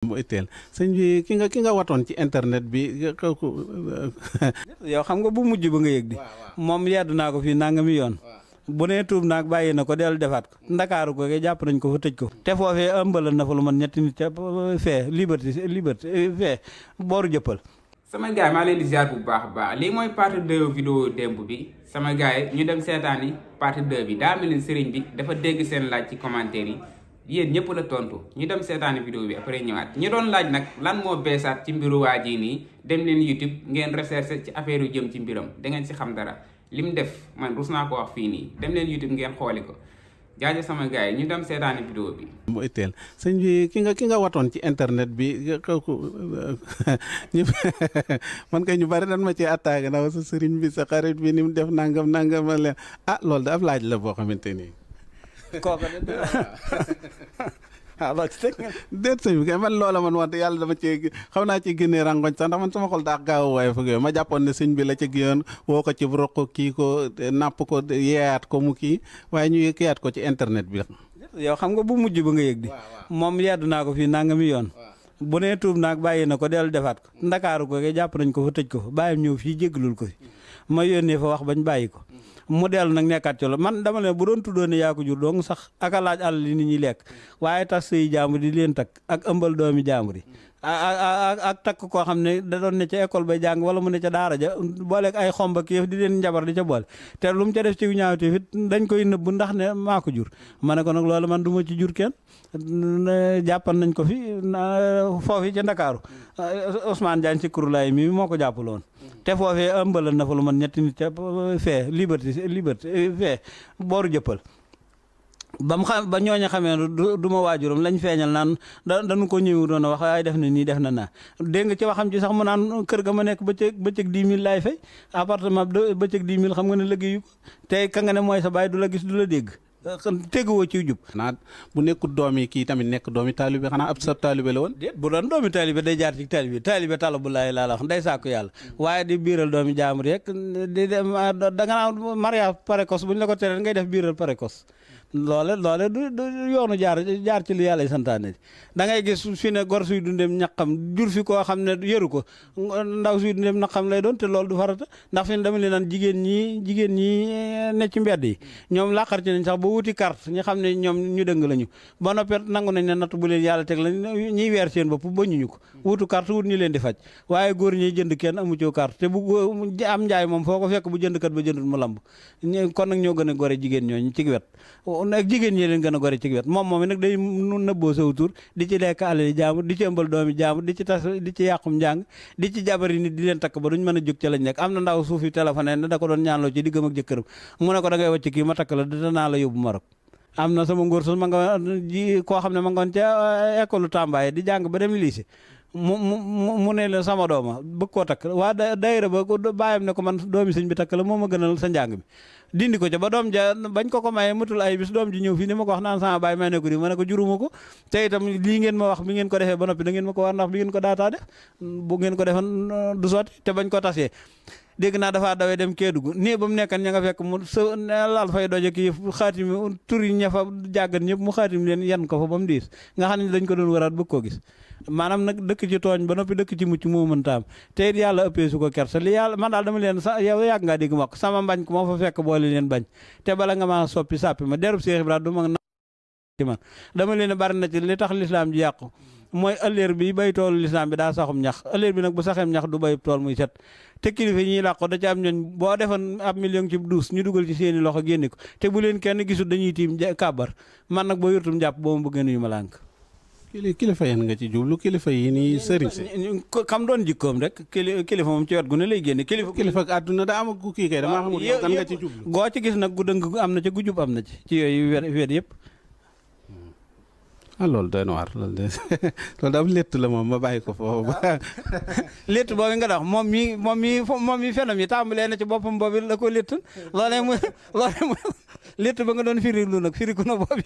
mu itteel sëñ bi ki nga watoon ci internet bi yow xam nga bu mujj ba nga yëg di moom yeddu naa ko fii nangami yoon bu nee tuub naag bàyyi na ko dellu defaat ko ndakaaru ko jàpp nañ ko fa tëj ko te foofee ëmbala na fa lu man ñetti nit ca fee liberté fee booru jëppal. sama gars yi maa leen di ziar bu baax a baax lii mooy partie 2 vidéo démb bi sama gars yi ñu dem seetaani partie 2 bi daa mel ni sëriñ bi dafa dégg seen laaj ci commentaire yi yéen ñëpp la tontu ñu dem seetaani vidéo bi après ñëwaat ñi doon laaj nag lan moo beesaat ci mbiru waa ji nii dem leen YouTube ngeen recherche ci affaire yu jëm ci mbiram da ngeen si xam dara li mu def man rus naa ko wax fii nii dem leen YouTube ngeen xooli ko jaajëf sama gars yi ñu dem seetaani vidéo bi. mu itteel sëñ bi ki nga watoon ci internet bi ñu man kay ñu bari dan ma ci attaqué ndax sa sëriñ bi sa xarit bi ni mu def nangam leen loolu da ab laaj la boo xamante nii. kooka de loolu ci teg déet sëñ bi kay man loola man wax yàlla dama cee xaw naa ci génnee rangoñ sax ndax man sama xol daa gaaw waaye foog yooyu ma jàppoon ne sëñ bi la ca giyoon woo ko ci roq kii ko napp ko yeeyaat ko mu kii waaye ñu kiyaat ko ci internet bi. yow xam nga bu mujj ba nga yëg di moom yeddu naa ko fii nangami yoon bu nee tuub naag bàyyi na ko dellu defaat ko ndakaaru ko jàpp nañ ko fa tëj ko fa bàyyam ñëw fii jéggalul ko fi ma yónnee fa wax bañ bàyyi ko mu dellu nag nekkaat ci la man dama leen bu doon tuddoo ne yaa ko jur dong sax ak a laaj àll li nit ñi lekk waaye tas sëy jàmbur di leen takk ak ëmbal doomi jàmbur yi ak takk koo xam ne da doon ne ca école bay jàng wala mu ne ca daara ja booleeg ay xomba ki yëf di leen njabar di ca boole te lu mu ca def ci ñaawte fit dañ koy nëbb ndax ne maa ko jur ma ne ko nag loolu man du ma ci jur kenn jàppan nañ ko fi foofu ca Ndakaaru Ousmane Diagne ci kurulaay mi moo ko jàppaloon te foofee ëmbala na fa lu man ñetti nit ca fee liberté fee booru jëppal ba mu xam ba ñooña xamee du ma waajuram lañ feeñal naan dañu ko ñëwu doon a wax waaye def na nii def na naa dégg nga ci waxam ci sax mu naan kër ga ma nekk bëccëg 10 000 laay fay appartement bëccëg 10 000 xam nga ne liggéeyu ko te ka nga ne mooy sa baay du la gis du la dégg teguwoo ci jub. xanaa bu nekkul doomi kii tamit nekk doomi taalibe xanaa ab sa taalibe la woon. déet bu doon doomi taalibe day jaar ci taalibe talabu laay laa la wax day sàkku yàlla waaye di biiral doomi jaambur rek di dem da nga naan mariage précoce bu ñu la ko teree ngay def biiral précoce loole du yoonu jaar ci li yàlla santaane da ngay gis fi ne gor suy dundem ñaqam jur fi koo xam ne yëru ko ndaw suy dundem ñaqam lay doon te loolu du farata ndax fi ne dama leen naan jigéen ñi ne ci mbedd yi ñoom làqar ci nañ sax ba wuti carte ñi xam ne ñoom ñu dëng lañu ba noppi nangu nañ ne natt bu leen yàlla teg la ñiy weer seen bopp ba ñu ko wutu carte wut ñu leen di faj waaye góor ñi jënd kenn amu ci carte te bu am njaay moom foo ko fekk bu jëndkat ba jëndul mu lamb kon nag ñoo gën a gore jigéen ñooñu ci wet nag jigéen ñi leen gën a gore ci wet moom nag day nëbboo saw tur di ci lekk alali jaambur di ci ëmbal doomi jaambur di ci tas di ci yàqum njàng di ci jabari nit di leen takk ba duñ mën a jóg ca lañ nekk am na ndaw suufi téléphone ne da ko doon ñaanloo ci diggam ak jëkkëram mu ne ko da ngay wàcc kii ma takk la danaa la yóbbu Maroc am na sama ngóor sos ma nga koo xam ne ma ngoon ca école Tamba di jàng ba dem lycée mu ne la sama dooma bëgg koo takk waa daayira ba bàyyam ne ko man doomi sëñ bi takk la moo ma gënal sa njàng mi dindi ko ca ba doom ja bañ ko mayee matul ay bis doom ji ñëw fii ni ma ko wax naan sama baay may ne ko di ma ne ko juruma ko te itam lii ngeen ma wax bi ngeen ko defee ba noppi da ngeen ma ko war ndax bi ngeen ko daataa def bu ngeen ko defoon du sotti te bañ ko tasee dégg naa dafaa dawee dem Kédougou nii ba mu nekkan ña nga fekk mu sa laal fay doje kii xaatim tur yi ña fa jàggat ñëpp mu xaatim leen yan ko fa ba mu diis nga xam ne dañ ko doon waraat bëgg koo gis maanaam nag dëkk ci tooñ ba noppi dëkk ci mucc moo mën taam te it yàlla ëppee su ko kersa li yàlla man daal dama leen sa yow yàgg ngaa dégg ma sama mbañ ko moo fa fekk boole leen bañ te bala nga maa soppi sàppi ma derub Cheikh Ibrahima du ma ci man dama leen bari na ci li tax lislaam ji yàqu mooy ëllëer bi bay toolu lislaam bi daa saxum ñax ëllëer bi nag bu saxeem ñax du bay tool muy set te kilifa ñuy làqo da ci am ñooñ boo defoon ab million ci duus ñu dugal ci seeni loxo génne ko te bu leen kenn gisul dañuy tiim kàbbar man nag boo yurtum jàpp boo ma bëggee nuyu ma lànk kilifa yéen nga ci jublu kilifa yi nii sëriñ si xam doon jikkoom rek kilifa moom ci wet gu ne lay génne kilifa ak àdduna daa am gu kii kay damaa xamul yow kan nga ci jublu goo ci gis nag gu dëng am na ci gu jub am na ci yooyu wet yëpp loolu doy na waar loolu de loolu daal létt la moom ma bàyyi ko foofu ba. létt boobu nga dox moom mi fenam yi tàmbalee na ci boppam boobu la ko létt loolee mu létt ba nga doon firi lu nag firi ku na boobu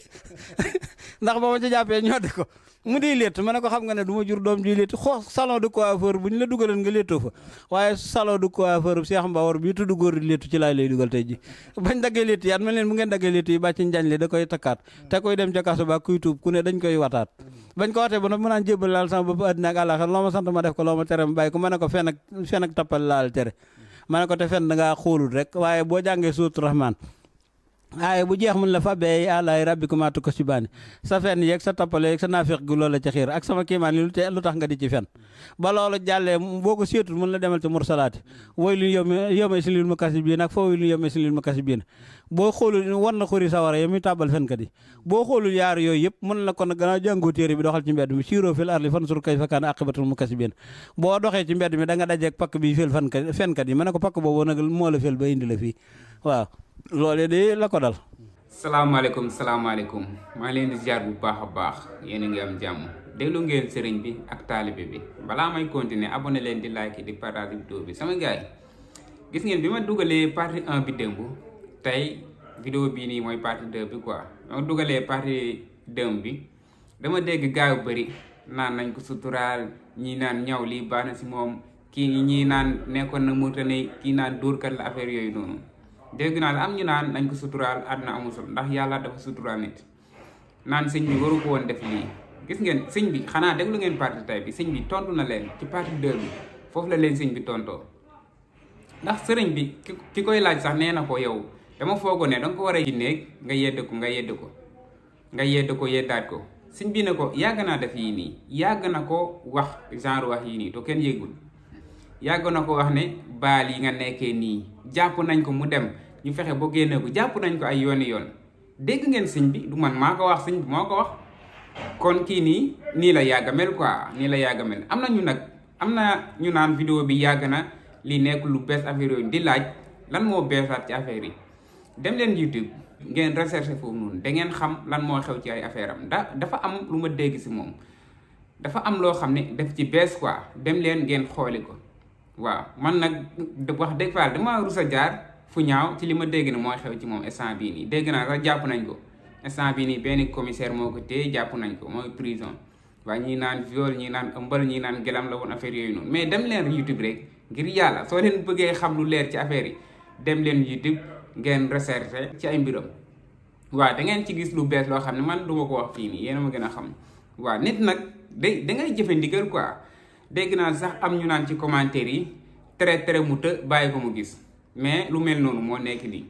ndax booba ca jàppee ñoo de ko mu di létt ma ne ko xam nga ne du ma jur doom ji létt salon de coiffeur bu ñu la dugaleen nga léttoo fa waaye salon de coiffeur Cheikh Mbawar bii tudd góor di léttu ci laay lay dugal tey ji bañ daggee létt yi at mel leen bu ngeen daggee létt yi bàcc njañ li da koy takkaat te koy dem ca kaso ba kuy tuub ku ne dañ koy wataat bañ ko watee ba nag mu naan jébbal laal sama bopp àddina ak àllaaxira loo ma sant ma def ko loo ma tere ma bàyyi ko ma ne ko fen ak tappal laal tere ma ne ko te fen da ngaa xoolul rek waaye boo jàngee suuratu Rahmaan waaye bu jeex mun la fa bey àlaay rabbikumaa tukazzibaan sa fen yeeg sa tappale yeeg sa naafiq gi loolu la ca xiir ak sama kiimaan li lu tax nga di ci fen ba loolu jàllee boo ko seetul mun la demal ci mursalaati waylun yawma idin lil mukazzibiin ak fa waylun yawma idin lil mukazzibiin boo xoolul war na xuri sawara yow mi tàbbal fenkat yi boo xoolul yaar yooyu yëpp mun la kon gannaaw jàngoo téere bi doxal ci mbedd mi siiroo fil ardi fansur kayfa kaana aqibatul mukazzibiin boo doxee ci mbedd mi da nga dajeeg pakk bi fil fenkat yi ma ne ko pakk boobu nag moo la fil ba indi la fii waaw loolee de la ko dal. salaamaaleykum maa ngi leen di ziar bu baax a baax yéen a ngi am jàmm déglu ngeen sëriñ bi ak taalibe bi balaa may continuer abonné leen di like di partage vidéo bi sama gars yi gis ngeen bi ma dugalee partie 1 bi démb tey vidéo bii nii mooy partie 2 bi quoi ma dugalee partie 2 bi dama dégg gars yu bëri naan nañ ko suturaal ñii naan ñaw lii baax na si moom kii ñii naan nekkoon na Mauritanie kii naan dóorkat la affaire yooyu noonu. dégg naa am ñu naan nañ ko suturaal àdduna amul solo ndax yàlla dafa suturaal nit naan sëñ bi waru ko woon def lii gis ngeen sëñ bi xanaa déglu ngeen partie tay bi sëñ bi tontu na leen ci partie 2 bi foofu la leen sëñ bi tontoo ndax sëriñ bi ki koy laaj sax nee na ko yow dama foogoo ne danga ko war a néeg nga yedd ko yeddaat ko sëñ bi ne ko yàgg naa def yii nii yàgg na ko wax genre wax yii nii to kenn yëgul yàgg na ko wax ne baal yi nga nekkee nii jàpp nañ ko mu dem ñu fexe ba génne ko jàpp nañ ko ay yooni yoon dégg ngeen sëñ bi du man maa ko wax sëñ bi moo ko wax kon kii nii la yàgg mel quoi nii la yàgg mel am na ñu naan vidéo bi yàgg na lii nekk lu bees affaire yooyu di laaj lan moo beesaat ci affaire yi dem leen YouTube ngeen recherche foofu noonu da ngeen xam lan moo xew ci ay affaire am dafa am lu ma dégg si moom dafa am loo xam ne daf ci bees quoi dem leen ngeen xooli ko waaw man nag wax dëgg fa dama rus a jaar fu ñaaw ci li ma dégg ne mooy xew ci moom instant bii nii dégg naa sax jàpp nañ ko instant bii nii benn commissaire moo ko téye jàpp nañ ko mooy prison waaye ñii naan viol ñii naan ëmbal ñii naan gelam la woon affaire yooyu noonu mais dem leen YouTube rek ngir yàlla soo leen bëggee xam lu leer ci affaire yi dem leen YouTube ngeen recherche ci ay mbiram waaw da ngeen ci gis lu bees loo xam ne man du ma ko wax fii nii yéen a ma gën a xam waaw nit nag da ngay jëfe ndigal quoi dégg naa sax am ñu naan ci commentaire yi tere mu të bàyyi ko mu gis mais lu mel noonu moo nekk nii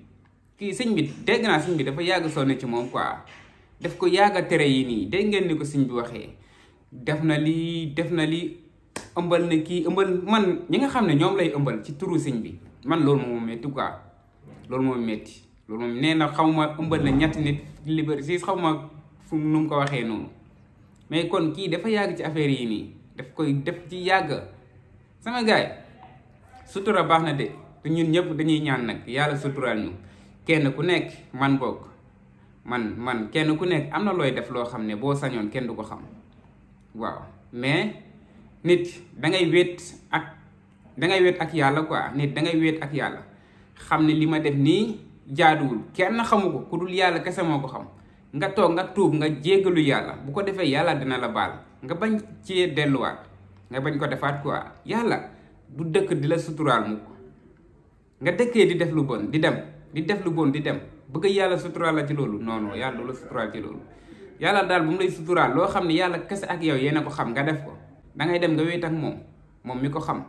kii sëñ bi dégg naa sëñ bi dafa yàgg sonn ci moom quoi daf ko yàgg a tere yi nii dégg ngeen ni ko sëñ bi waxee def na lii ëmbal na kii ëmbal man ñi nga xam ne ñoom lay ëmbal ci turu sëñ bi man loolu moom métti quoi loolu moom métti loolu moom nee na xaw ma ëmbal na ñetti nit liberté xaw ma fu nu mu ko waxee noonu mais kon kii dafa yàgg ci affaire yi nii daf koy def ci yàgg sama gaay sutura baax na de te ñun ñëpp dañuy ñaan nag yàlla suturaal ñu kenn ku nekk man bokk man kenn ku nekk am na looy def loo xam ne boo sañoon kenn du ko xam waaw mais nit dangay wéet ak yàlla quoi nit dangay wéet ak yàlla xam ne li ma def nii jaaduwul kenn xamu ko ku dul yàlla kese moo ko xam nga toog nga tuub nga jéggalu yàlla bu ko defee yàlla dina la baal nga bañ ci delluwaat nga bañ ko defaat quoi yàlla du dëkk di la suturaal mukk nga dëkkee di def lu bon di dem di def lu bon di dem bëgg yàlla suturaal la ci loolu non yàlla du la suturaal ci loolu yàlla daal bu mu lay suturaal loo xam ne yàlla kese ak yow yéen a ko xam nga def ko dangay dem nga wéet ak moom mi ko xam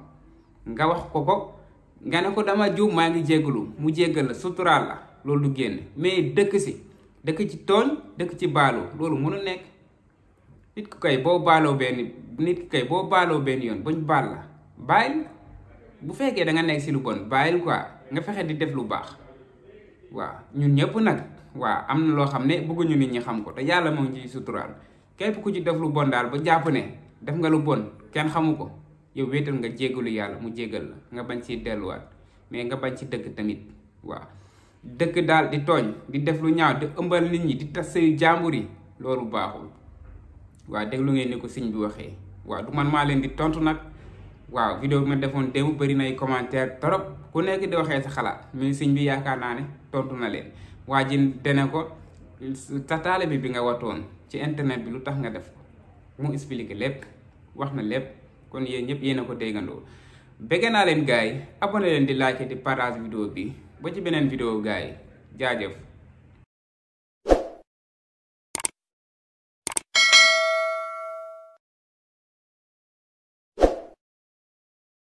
nga wax ko nga ne ko dama juum maa ngi jéggalu mu jéggal la suturaal la loolu du génn mais dëkk ci tooñ dëkk ci baalu loolu mënul nekk nit ku kay boo baaloo benn yoon bañ baal la bàyyil bu fekkee da nga nekk si lu bon bàyyil quoi nga fexe di def lu baax waaw ñun ñëpp nag waaw am na loo xam ne bëgguñu nit ñi xam ko te yàlla moo ngi ciy suturaal képp ku ci def lu bon daal ba jàpp ne def nga lu bon kenn xamu ko yow wéetal nga jéggalu yàlla mu jéggal la nga bañ ci delluwaat mais nga bañ ci dëkk tamit waaw dëkk daal di tooñ di def lu ñaaw di ëmbal nit ñi di tas say jàmbur yi loolu baaxul waaw déglu ngeen ni ko sëñ bi waxee waaw du man maa leen di tontu nag waaw vidéo bi ma defoon démb bëri nay commentaire trop ku nekk di waxee sa xalaat mais sëñ bi yaakaar naa ne tontu na leen waa ji dene ko sa taalibe bi nga watoon ci internet bi lu tax nga def ko mu expliqué lépp wax na lépp kon yéen ñëpp yéen a ko déggandoo bëgg naa leen gars yi abonné leen di like di partage vidéo bi ba ci beneen vidéo gars yi jaajëf